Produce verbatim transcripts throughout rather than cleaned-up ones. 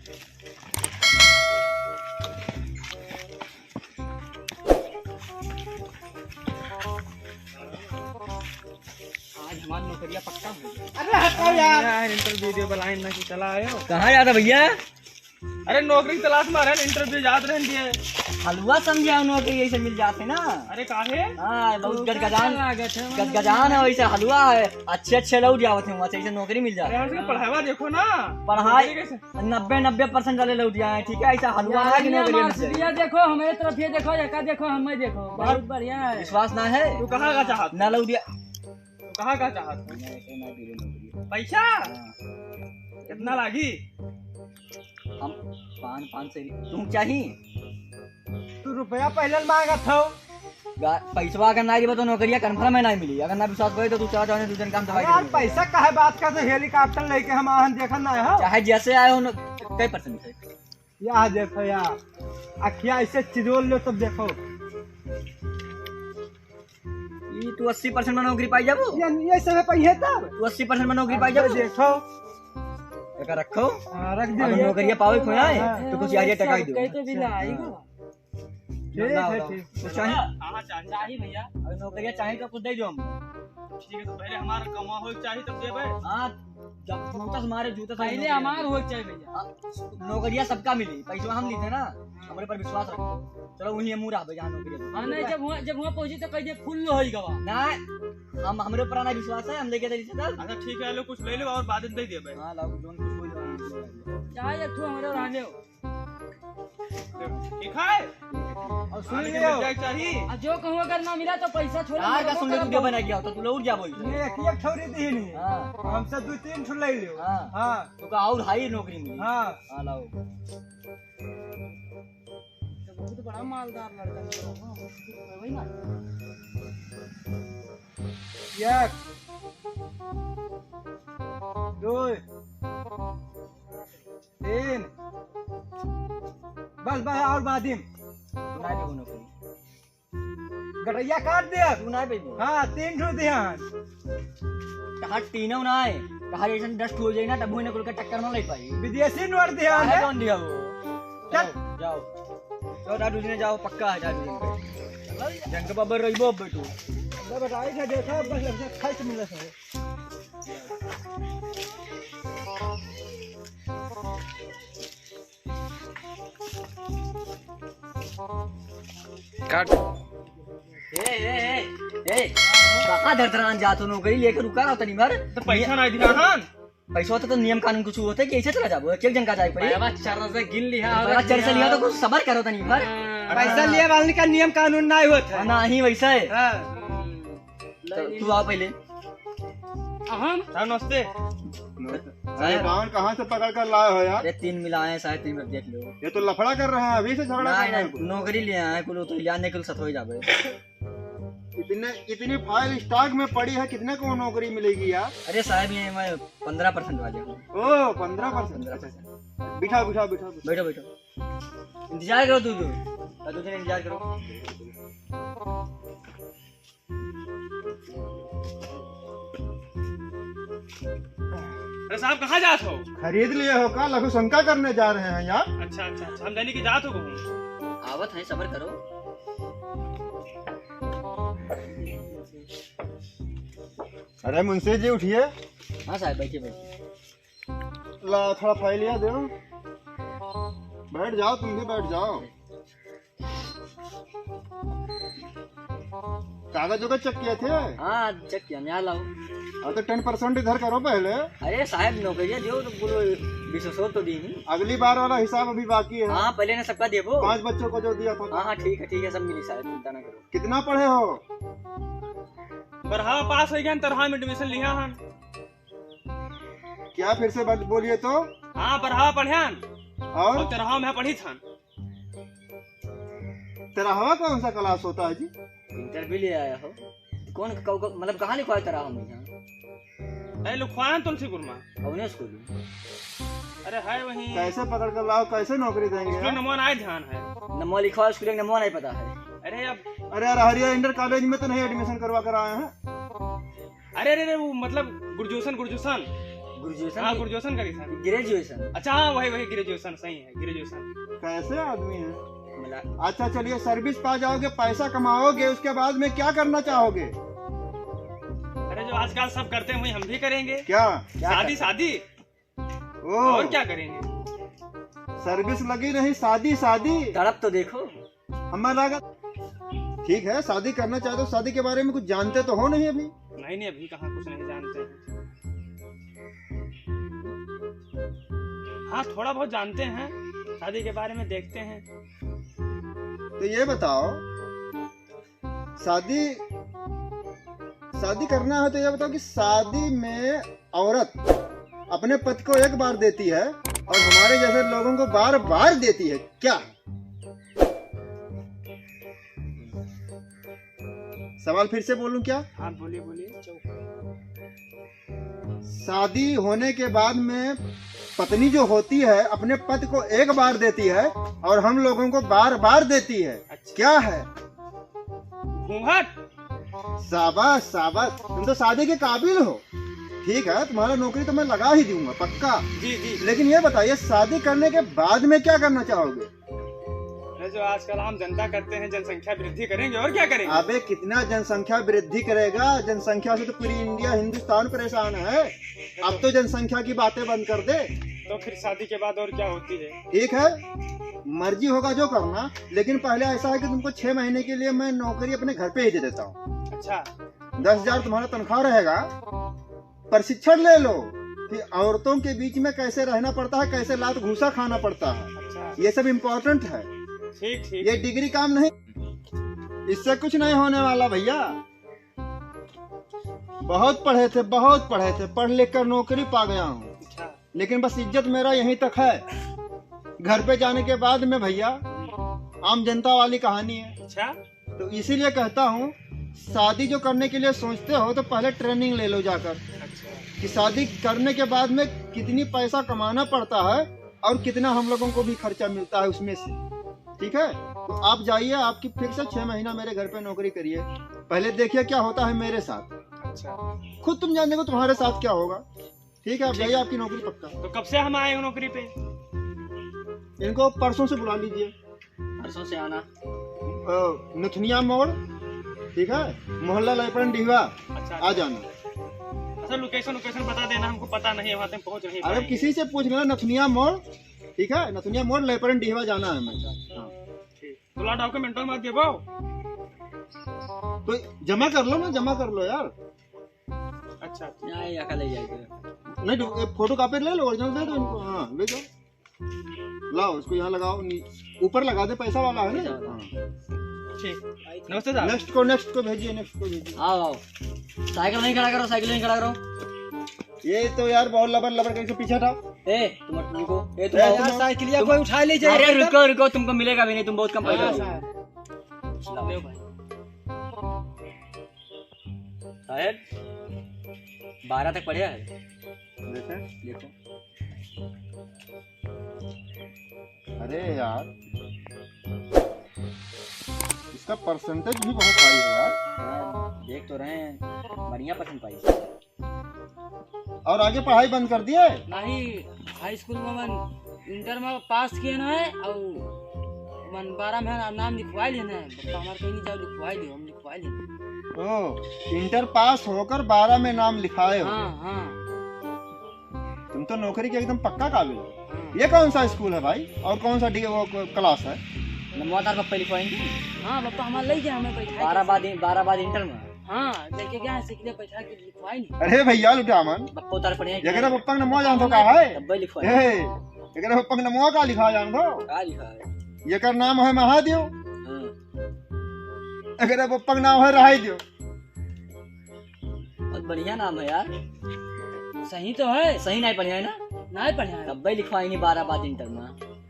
आज हमार नौकरिया पक्का हो गया। अरे हटाओ यार। यार, interview दे बुलाए ना कि चला आयो। कहाँ जाता भैया? अरे नौकरी की तलाश में आ रहे हैं, interview जात रहन दिए। हलवा समझे हम नौकरी यही से मिल जाते ना। अरे काहे? हाँ, बहुत तो गदगदान, कैसा लागत है, मतलब? गदगदान है, वैसे हलवा है, अच्छे अच्छे लोग जावत हैं वहाँ से, ऐसे नौकरी मिल जाती अरे है। यार, इसका पढ़ावा देखो ना। पढ़ाई नौकरी कैसे? नब्बे, नब्बे percent वाले लौटिया हैं, ठीक है, ऐसा हलवा यार, है कि ये नौकरी हमारे मिल जाए। सीढ़िया देखो, हमारे तरफ ये देखो, एका देखो, हमें देखो, बहुत बढ़िया है। विश्वास ना है? तू कहाँ का चाहत? ना लौटिया। तू कहाँ का चाहत? मैं तो ना दे नौकरी। पैसा? हाँ। कितना लागी? हम पाँच, पाँच सौ तू चाही? तू रुपया पहले मांगत हो। गा-, पैसवा अगर ना देबो तो नौकरिया confirm है, ना मिली। अगर ना विश्वास करे तो तू चला जाओ, दू जन काम दवाई यार, दे। पैसा काहे बात करते? Helicopter लेके हम आहन देखन ना हो। चाहे जैसे आए हो, न-, कई percent है? या देखो यार, अखिया ऐसे चिरोल लो तब देखो। ई तू अस्सी percent में नौकरी पाई जाबो? ये, ये सब पाई है तब? तू अस्सी percent में नौकरी पाई जाबो? देखो। एका रखो। हाँ, रख दे। अगर नौकरिया पावे खोया है, हाँ। तो कुछ यारिया टकाई दो। कहीं तो भी ना आएगा। ठीक है, ठीक। कुछ चाहिए? हाँ, हाँ, चाहिए। चाहिए भैया। अगर नौकरिया चाहिए तो कुछ दे दो हम। ठीक है, तो पहले हमारा कमा हो चाहिए तब देबे। हाँ, जब जूता से मारे, जूता से पहले नौकरी हमार हो चाहिए भैया। हाँ, नौकरिया सबका मिली, पैसा हम लीते ना, हमरे पर विश्वास रखो। चलो वही हम रहा भैया नौकरी। हाँ, नहीं, जब वहाँ, जब वहाँ पहुँची तो कह दे full होई गवा। ना, हम हमरे ऊपर ना विश्वास है, हम लेके दे रिश्तेदार। अच्छा ठीक है, लो कुछ ले लो और बाद में दे देबे। हाँ, लाओ, जोन कुछ बोल दो। चाहे एक ठो हमरे रहने हो। ठीक है? और सुन आने के लियो। मिल जाए चाहिए। आ जो कहूँ अगर ना मिला तो पैसा छोड़ा, यार, का सुन ले, तू बना गया तो तू लौट जा बोल। ये एक, एक ठौरी दी नहीं। हाँ। हमसे दो तीन ठो ले लियो। हाँ। हाँ। तो का और हाई नौकरी मिली। हाँ। हाँ, लाओ। तो बहुत बड़ा मालदार लड़का है। हाँ, वही ना। एक, दो, तीन। बस, बस, और बादिम। तू ना देबो नौकरी। गटैया काट दे। तू ना देबो। हाँ, तीन ठो दिहन। तहार तीनों ना है। तहार ऐसन dust हो जाए ना, तब हुई ना कुल का टक्कर ना ले पाई। विदेशी नोट दिहन काहे है। कौन दिया वो? चल। जाओ, जाओ। जाओ, दादू जी ने जाओ, पक्का है दादू जी ने। जंग बब्बर रहिबो अब तू। अब बताई था, देखो, बस, बस, खाई से मिला था। काट। ए, ए, ए, ए, कहाँ धरधरान जात हो नौकरी लेके रुका रहो तनी भर। तो पैसा ना दिया हन। पैसा होता तो नियम कानून कुछ होते कि ऐसे चला जाबो, एक, एक जन का जाए पड़ी। बाबा चार सौ गिन लिया, बाबा चार सौ लिया तो कुछ सबर करो तनी भर। हाँ। पैसा लिए वाले का नियम कानून ना होता है। ना ही वैसा है। हाँ। तो तू आ पहले। अहम। साहब नमस्ते। अरे बावन कहाँ से पकड़ कर लाए हो यार? अरे तीन मिलाए हैं, साढ़े तीन में देख लो। ये तो लफड़ा कर रहे हैं, अभी से झगड़ा कर रहे हैं। नौकरी ले आए, कुल तो ले आने के लिए सत हो जाबे। इतने, इतनी file stock में पड़ी है, कितने को नौकरी मिलेगी यार? अरे साहब, ये मैं पन्द्रह percent वाले हूँ। ओ, पन्द्रह percent। पन्द्रह percent। बिठा, बिठा, बिठा, बिठा। बैठो, बैठो। इंतजार करो तू, तू। तू इंतजार करो। अरे साहब, कहाँ जात हो? खरीद लिए हो का? लघु शंका करने जा रहे हैं यार। अच्छा, अच्छा, अच्छा, हम जानी कि जात हो कहूँ। आवत है, सबर करो। अरे मुंशी जी, उठिए। हाँ साहब, बैठिए, बैठिए। ला, थोड़ा file लिया दो। बैठ जाओ, तुम भी बैठ जाओ। कागज उगज check किए थे? हाँ, check किया, यहाँ लाओ। हाँ, तो ten percent इधर करो पहले। अरे साहब, नौकरियाँ दो तो बोलो, विशेषो तो दी ही। अगली बार वाला हिसाब अभी बाकी है। हाँ, पहले ना सबका देबो। पांच बच्चों को जो दिया था। हाँ, हाँ, ठीक है, ठीक है, सब मिली साहब, चिंता ना करो। कितना पढ़े हो? बारहवा पास हो गया, तेरहवा में admission लिया हन। क्या, फिर से बात बोलिए तो? हाँ, बारहवा पढ़्यान। और? और तेरहवा में पढ़ी थन। तेरहवा कौन सा class होता है जी? Interview ले आया हो। कौन, क-, क-, मतलब कहाँ लिखवाए तेरहवा में यहाँ? अरे लिखवाए तुलसीपुर में। कौने स्कूल में? अरे है वहीं। कैसे पकड़ कर लाओ, कैसे नौकरी देंगे स्कूल यार? नमवा नहीं ध्यान है। नमवा लिखवाए स्कूल के नमवा नहीं पता है। अरे अब अरे यार, हरिया इंटर कॉलेज में तो नहीं admission करवा कर आए हैं? अरे, अरे, अरे, वो मतलब ग्रेजुएशन, ग्रेजुएशन। ग्रेजुएशन हाँ, की? ग्रेजुएशन करी सर। ग्रेजुएशन। अच्छा, हाँ, वही, वही ग्रेजुएशन, सही है, ग्रेजुएशन। कैसे आदमी है? मिला। अच्छा, चलिए, सर्विस पा जाओगे, पैसा कमाओगे, उसके बाद में क्या करना चाहोगे? अरे, जो आजकल सब करते हैं, वही हम भी करेंगे। क्या? क्या शादी, करना? शादी। ओ। और क्या करेंगे? सर्विस लगी नहीं, शादी, शादी। तड़प तो देखो। हमें लागत, ठीक है, शादी करना चाहते हो, शादी के बारे में कुछ जानते तो हो नहीं अभी? नहीं, नहीं, अभी कहाँ कुछ नहीं जानते हैं। हाँ, थोड़ा बहुत जानते हैं, शादी के बारे में देखते हैं। तो ये बताओ, शादी, शादी करना है तो ये बताओ कि शादी में औरत अपने पति को एक बार देती है और हमारे जैसे लोगों को बार बार देती है क्या? सवाल फिर से बोलूं क्या? हाँ, बोलिए, बोलिए। शादी होने के बाद में पत्नी जो होती है, अपने पति को एक बार देती है और हम लोगों को बार बार देती है। अच्छा। क्या है? घूंघट। शाबाश, शाबाश, तुम तो शादी के काबिल हो। ठीक है, तुम्हारा नौकरी तो मैं लगा ही दूंगा, पक्का। जी, जी। लेकिन ये बताइए, शादी करने के बाद में क्या करना चाहोगे? अरे, जो आजकल आम जनता करते हैं, जनसंख्या वृद्धि करेंगे, और क्या करेंगे? अबे, कितना जनसंख्या वृद्धि करेगा? जनसंख्या से तो पूरी इंडिया, हिंदुस्तान परेशान है। अब तो जनसंख्या की बातें बंद कर दे। तो फिर शादी के बाद और क्या होती है? ठीक है, मर्जी होगा जो करना, लेकिन पहले ऐसा है कि तुमको छह महीने के लिए मैं नौकरी अपने घर पे ही दे देता हूँ। अच्छा। दस हजार तुम्हारा तनख्वाह रहेगा, प्रशिक्षण ले लो कि औरतों के बीच में कैसे रहना पड़ता है, कैसे लात घूसा खाना पड़ता है। अच्छा। ये सब इम्पोर्टेंट है। ठीक, ठीक। ये डिग्री काम नहीं, इससे कुछ नहीं होने वाला भैया। बहुत पढ़े थे, बहुत पढ़े थे, पढ़ लिख कर नौकरी पा गया हूँ। अच्छा। लेकिन बस इज्जत मेरा यहीं तक है। घर पे जाने के बाद में भैया, आम जनता वाली कहानी है। अच्छा। तो इसीलिए कहता हूँ, शादी जो करने के लिए सोचते हो तो पहले ट्रेनिंग ले लो जाकर। अच्छा। कि शादी करने के बाद में कितनी पैसा कमाना पड़ता है और कितना हम लोगों को भी खर्चा मिलता है उसमें से। ठीक है, तो आप जाइए, आपकी फिक्स है, छह महीना मेरे घर पे नौकरी करिए, पहले देखिए क्या होता है मेरे साथ। अच्छा। खुद तुम जान देखो तुम्हारे साथ क्या होगा। ठीक है, आप ठीक। जाइए, आपकी नौकरी पक्का। तो कब से हम आए हो नौकरी पे? इनको परसों से बुला लीजिए। परसों से आना। अ, नथुनिया मोड़, ठीक है, मोहल्ला लयपरन डिहवा, अच्छा, आ जाना। अच्छा, लोकेशन, लोकेशन बता देना, हमको पता नहीं है, वहाँ तक पहुँच नहीं अरे, पाएंगे। किसी से पूछ लेना, नथुनिया मोड़, ठीक है, नथुनिया मोड़ लयपरन डिहवा जाना है हमें। अच्छा, अच्छा। हाँ। ठीक। तो ला डॉक्यूमेंट मत देबो। तो जमा कर लो ना, जमा कर लो यार। अच्छा, अच्छा। यहाँ ये अकल ले जाए तो। नहीं, तो एक फोटो कॉपी ले लो, ओरिजिनल दे दो इनको। हाँ, ले जाओ। लाओ, इसको यहाँ लगाओ, नी-, ऊपर लगा दे, पैसा वाला है ना? पैसा वाला। हाँ। ठीक। नमस्ते सर। नेक्स्ट को, नेक्स्ट को भेजिए, नेक्स्ट को भेजिए। आओ, आओ। साइकिल वहीं खड़ा करो, साइकिल वहीं खड़ा करो। ये तो यार बहुत लबर लबर करके पीछे हटाओ। ए, तुम रुको। ए, तुम ए, आओ। तुम यार, साइकिलिया तुम कोई उठा ले जाए अरे, एकदम। रुको, रुको, तुमको मिलेगा भी नहीं, तुम बहुत कम पैसा हाँ, दोगे। साहब। लाओ। ले भाई। साहेब, बारह तक पढ़े है। देखो। देखो। अरे यार, इसका परसेंटेज भी बहुत हाई है यार। हाँ, देख तो रहे हैं, बढ़िया परसेंट पाई। और आगे पढ़ाई बंद कर दिए? नहीं, हाई स्कूल में मन इंटर में पास किए ना है, और मन बारह में नाम लिखवा लिए ना है। बप्पा हमारे कहीं नहीं जाओ, लिखवा लियो, हम लिखवा लिए। ओ, इंटर पास होकर बारह में नाम लिखाए हो? हाँ, हाँ। तुम तो नौकरी के एकदम पक्का काबिल हो। हाँ। ये कौन सा स्कूल है भाई, और कौन सा डि-, वो क-, क्लास है? नमवा तार बप्पा लिखवाएंगे। हाँ, बप्पा हमारे ले गए, हमें बैठा बारह के। बाद इन-, बारह बाद इंटर में। हाँ, लेके गया है, सीख ले, बैठा के लिखवाई नहीं। अरे भैया लुटामन, बप्पा उतार पड़े हैं। एकरा बप्पा के नमवा जान तो का है? तब्बे लिखवाई। ए, एकरा बप्पा के नमवा का लिखा जान तो? का लिखा है? एकर नाम है महादेव। हाँ। एकरा बप्पा के नाम है रहाई देव। बहुत बढ़िया नाम है यार। सही तो है। सही नहीं पढ़े है ना? नहीं पढ़े है। तब्बे लिखवाई नहीं बारह बाद इंटर में।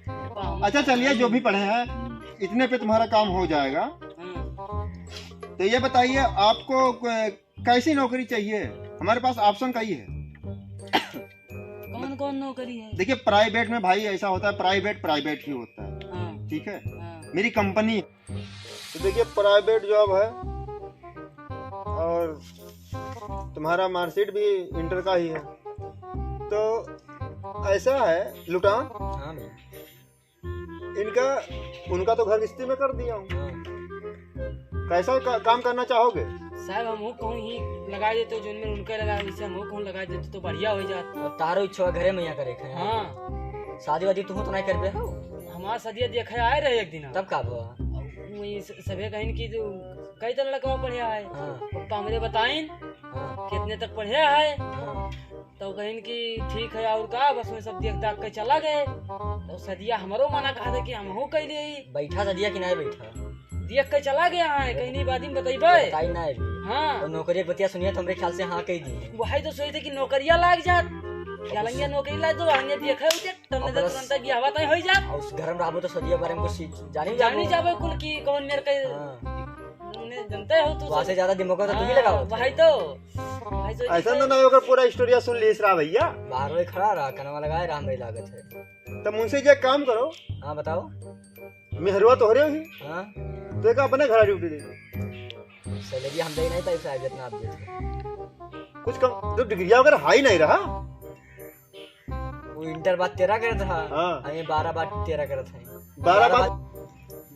पाँव। अच्छा चलिए, जो भी पढ़े हैं, हम्म। इतने पे तुम्हारा काम हो जाएगा। हाँ। तो ये बताइए, आपको क-, कैसी नौकरी चाहिए? हमारे पास ऑप्शन कई है। कौन कौन नौकरी है? देखिए, प्राइवेट में भाई ऐसा होता है, प्राइवेट, प्राइवेट ही होता है। हाँ। ठीक है? हाँ। मेरी कंपनी। तो देखिए, प्राइवेट जॉब है और तुम्हारा मार्कशीट भी इंटर का ही है। तो ऐसा है लुटान, हाँ भैया। इनका, उनका तो घर रिश्ते में कर दिया हूँ। हाँ। कैसा का, काम करना चाहोगे? साहब, हमहू कहूँ ही लगाइ देते, जोन में उनका लगा, वैसे हमहू कहूँ लगाइ देते तो बढ़िया होइ जात। अब तारो इच्छा घरे में यहाँ करे के है। हाँ। शादी वादी तुहूँ तो नहीं करबे हो? हमार शादी देखे आए रहे एक दिन। तब का भवा? वही स-, सभे कहिन कि जो कई तरह लड़का पढ़े आए। हाँ। तो हमरे बताइन हाँ। कितने तक पढ़े आए। हाँ। तो कहिन कि ठीक है, और का, बस में सब देख दाख के चला गए। तो सदिया हमरो मना कहा था कि हमहू कह ले। बैठा सदिया कि नहीं बैठा? देख के चला गया है, कहीं नहीं बाद में बतइबे। बताई ना अभी। हाँ। तो नौकरी के बतिया सुनिए तो हमरे ख्याल से हाँ कह दी। वही तो सोचे थे कि नौकरिया लाग जात। या लंगिया नौकरी लाग दो, हंगे देखे उठे, तब और नजर बस तुरंत बियाहवा तय हो जात। और उस घर में रहबो तो सदिया बारे में कुछ जानी जानी जाबो। जाबे कुल की कौन मेरे के हाँ। उन्हें जानते हो तू वहाँ सब। से ज्यादा दिमाग तो तू ही हाँ, लगाओ। वही तो। वही तो ऐसा जैसे ना, ना होकर पूरा स्टोरिया सुन ली इसरा भैया। बाहर में खड़ा रहा, कनवा लगाए रहा, हमें लागत है। तब उनसे जे काम करो। हाँ, बताओ। मेहरुआ तोहरे ही। हाँ। तो एक अपने घर ड्यूटी दे दो। सैलरी हम दे नहीं पाई साहब, जितना आप देते। कुछ कम, तो डिग्रिया वगैरह हाई नहीं रहा। वो इंटर बाद तेरह करत रहा। हाँ। आ ये बारह बाद तेरह करत है। बारह बाद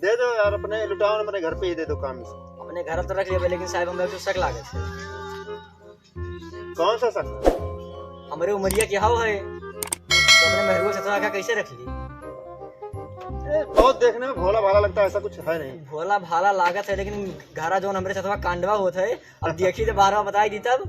दे दो यार, अपने लुटाओ, अपने घर पे ही दे दो काम से। अपने घर तो रख लेबे, लेकिन साहब, हमरा कुछ शक लागत है। कौन सा शक? हमरे उमरिया के हाव है, तो अपने मेहरुआ सतवा का कैसे रख ली? ए, बहुत देखने में भोला भाला लगता है, ऐसा कुछ है नहीं। भोला भाला लागत है, लेकिन घरा जौन हमरे सतवा कांडवा होत है, अब देखी तो बारह बताई दी तब।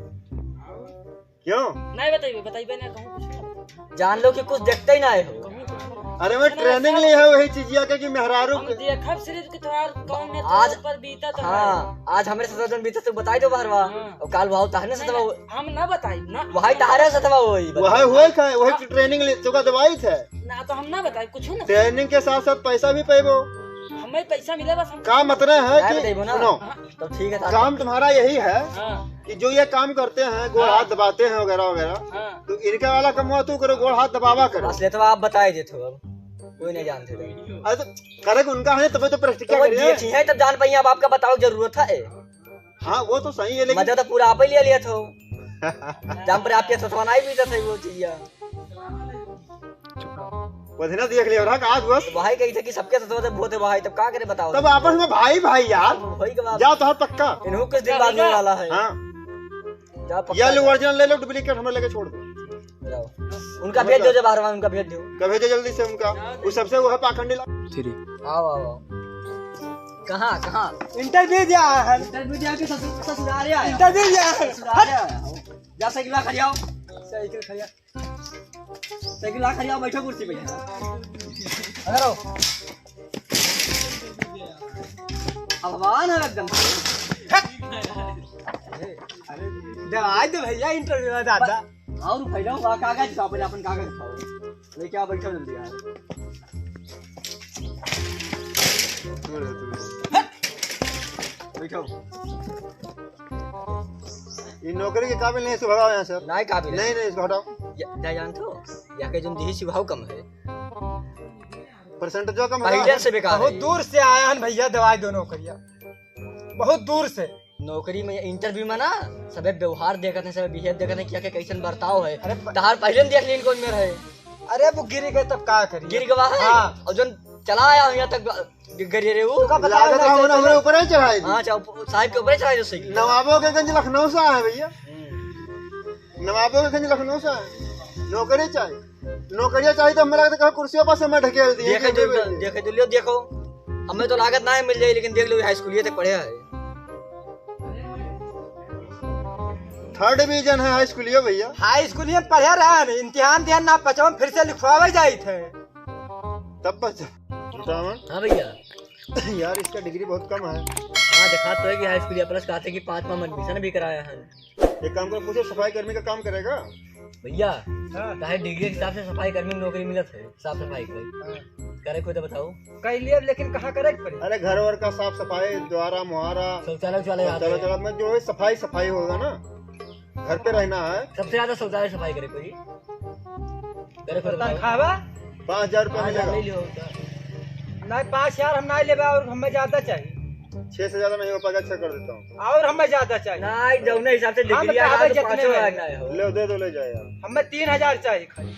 क्यों? नहीं बताइबे, बताइबे ना, कहूँ कुछ नहीं। जान लो कि कुछ देखते ही ना आए हो। कहूँ कुछ नहीं। अरे, मैं ना, ना, ट्रेनिंग सब ले है वही चीजिया के कि मेहरारू हम के देखब सिर्फ कि तोहार कौन में आज तोहार पर बीता तो हाँ, है। आज हमरे साथ जौन बीता तो बताई दो बाहर बा। हाँ। और काल भाव ताहने से नहीं, तो नहीं, हम ना बताई ना। वही ताहरे से तो वही बताई। वही हुए का, वही हाँ। ट्रेनिंग ले चुका दवाई थे। ना तो हम ना बताई कुछ ना। ट्रेनिंग के साथ साथ पैसा भी पेबो। हमें पैसा मिले बस हम का मतलब है नहीं कि बताइबो ना। सुनो, हाँ। तो ठीक है, काम तुम्हारा यही है हाँ। कि जो ये काम करते हैं, गोड़ हाँ। हाथ दबाते हैं वगैरह वगैरह, हाँ। तो इनके वाला कमवा तू करो, गोड़ हाथ दबावा करो। असलियत तो आप बताए देते हो, अब कोई नहीं जानते थे। अरे तो करे के उनका है, तबे तो प्रैक्टिस तो वो करिए। जीत ही है, तब जान पाइए, अब आपका बताओ जरूरत है। हाँ, वो तो सही है, लेकिन मजा तो पूरा आप ही ले लिया था। जहाँ पर आपके ससुरा नहीं भी था, सही वो चीज है। वही ना देख लियो ना, आज बस। तो भाई कही थे कि सबके साथ होते बहुत है भाई, तब का करे बताओ? तब आपस में भाई भाई यार। वही के बात। जाओ तो हर पक्का। इन्हों कुछ दिन बाद होने वाला है। हाँ। जाओ पक्का या लो जाओ। ओरिजिनल ले लो, डुप्लीकेट हमें लेके छोड़ दो। जाओ। उनका भेज दो जब आ रहा है, उनका भेज दो। कब भेजो जल्दी से उनका? वो सबसे वो है पाखंडी ला-। आओ, आओ, आओ। कहाँ, कहाँ? इंटरव्यू दिया है। इंटरव्यू दिया के ससुर-, ससुराल आया। इंटरव्यू दिया है। ससुराल आया। जा साइकिल खड़ियाओ। साइकिल खड़िया। साइकिल ला खड़ी आओ, बैठो कुर्सी पे। अरे रहो। हलवान है एकदम। अरे, अरे, दे, आज दे भैया इंटरव्यू में दादा। और भैया वहाँ कागज खाओ, पहले अपन कागज खाओ। लेके आओ, बैठो जल्दी यार। दूर है, दूर है। बैठो। ये नौकरी के काबिल नहीं है, इसको भगाओ यहाँ से। नहीं काबिल है। नहीं, नहीं, इसको हटाओ। या, या जानते हो, या के जोन दिही स्वभाव कम है। परसेंट जो कम है। पहले से बेकार बहुत है। दूर से आया है भैया, दवाई दो नौकरिया। बहुत दूर से। नौकरी में, इंटरव्यू में ना, सबे व्यवहार देखत हैं, सबे बिहेव देखत हैं, क्या के कैसन बर्ताव है। अरे प- तहार पहले में देख लीन कौन मेर है। अरे वो गिर गए तब का करिए? गिर गवा है? हाँ। और जोन चला आया हो यहाँ तक, गिर गए रे वो। तो का बताओ लागत ना, हम कैसे हमरे ऊपर ही चढ़ाई दी। हाँ, अच्छा, उप-, साहब के ऊपर ही चढ़ाई दो साइकिल। नवाबों के गंज लखनऊ से आया है भैया। हम्म। नवाबों के गंज लखनऊ से आया है। नौकरी चाहिए, नौकरियाँ चाहिए तो हमें लगता है कुर्सियों पर से मैं ढकेल दिए। देखे तो, देखे तो लियो, देखो, हमें तो लागत ना है मिल जाए, लेकिन देख लो, हाई स्कूल ये तक पढ़े है। थर्ड डिवीजन है हाई स्कूल ये भैया। हाई स्कूल ये पढ़े रहा है, इम्तिहान दिया ना पचवन, फिर से लिखवावे जाई थे। तब बच बतावन। हाँ भैया। यार, इसका डिग्री बहुत कम है। हाँ, देखा तो है कि हाई स्कूल या प्लस कहते कि पाँच पाँच एडमिशन भी कराया है। एक काम करो, पूछो, सफाई कर्मी का काम करेगा? भैया, हाँ। काहे डिग्री के हिसाब से सफाई कर्मी में नौकरी मिलत है, साफ सफाई के? हाँ। करे खुद बताओ। कह लिया, लेकिन कहाँ करे के पड़ी? अरे, घर वर का साफ सफाई, द्वारा, मुहारा, शौचालय, शौचालय आते शौचालय, हैं। शौचालय में जो है सफाई, सफाई होगा ना, घर पे रहना है। सबसे ज्यादा शौचालय सफाई करे कोई। करे कोई बताओ। तनख्वाह बा? पाँच हजार रुपया पाँच हजार मिलेगा। ले लियो। नहीं, पाँच हजार हम नहीं लेबे और हमें ज्यादा चाहिए। छह से ज्यादा नहीं हो पाएगा, छह कर देता हूँ। और हमें ज्यादा चाहिए। ना, जौने हिसाब से हम डिग्री आ तो रहा है, तो जितने पाँचों में। आ रहा है। ले, दे दो, ले जाओ यार। हमें तीन हजार चाहिए खाली।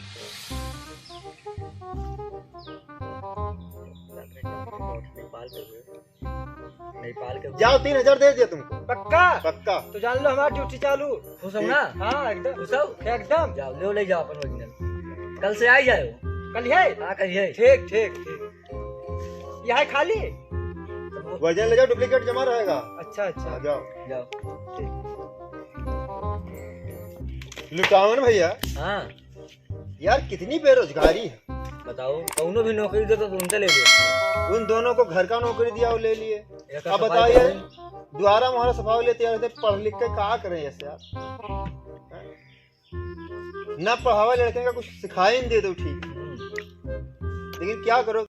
नेपाल के। नेपाल के। जाओ, तीन हजार दे दिया तुमको। पक्का? पक्का। तो जान लो, हमारी ड्यूटी चालू। खुश हो ना? हाँ, एकदम। खुश हो? एकदम। जाओ, ले, ले जाओ अपन ओरिजिनल। कल से आ ही जाओ। कल है? हाँ, कल है। ठीक, ठीक, ठीक। यह है खाली? वजन ले जाओ, डुप्लीकेट जमा रहेगा। अच्छा, अच्छा। हाँ, जाओ। जाओ। लुटावन भैया। हाँ। यार, कितनी बेरोजगारी है। बताओ, कौनो भी नौकरी दे तो तुमसे ले ले। उन दोनों को घर का नौकरी दिया, वो ले लिए। एक अब सफाई बताइए, कर दे। द्वारा मोहरा सफाई ले तैयार होते, पढ़ लिख के का करें ऐसे यार? ना पढ़ावा लड़के का, कुछ सिखाई नहीं दे दो ठीक। हम्म। लेकिन क्या करो,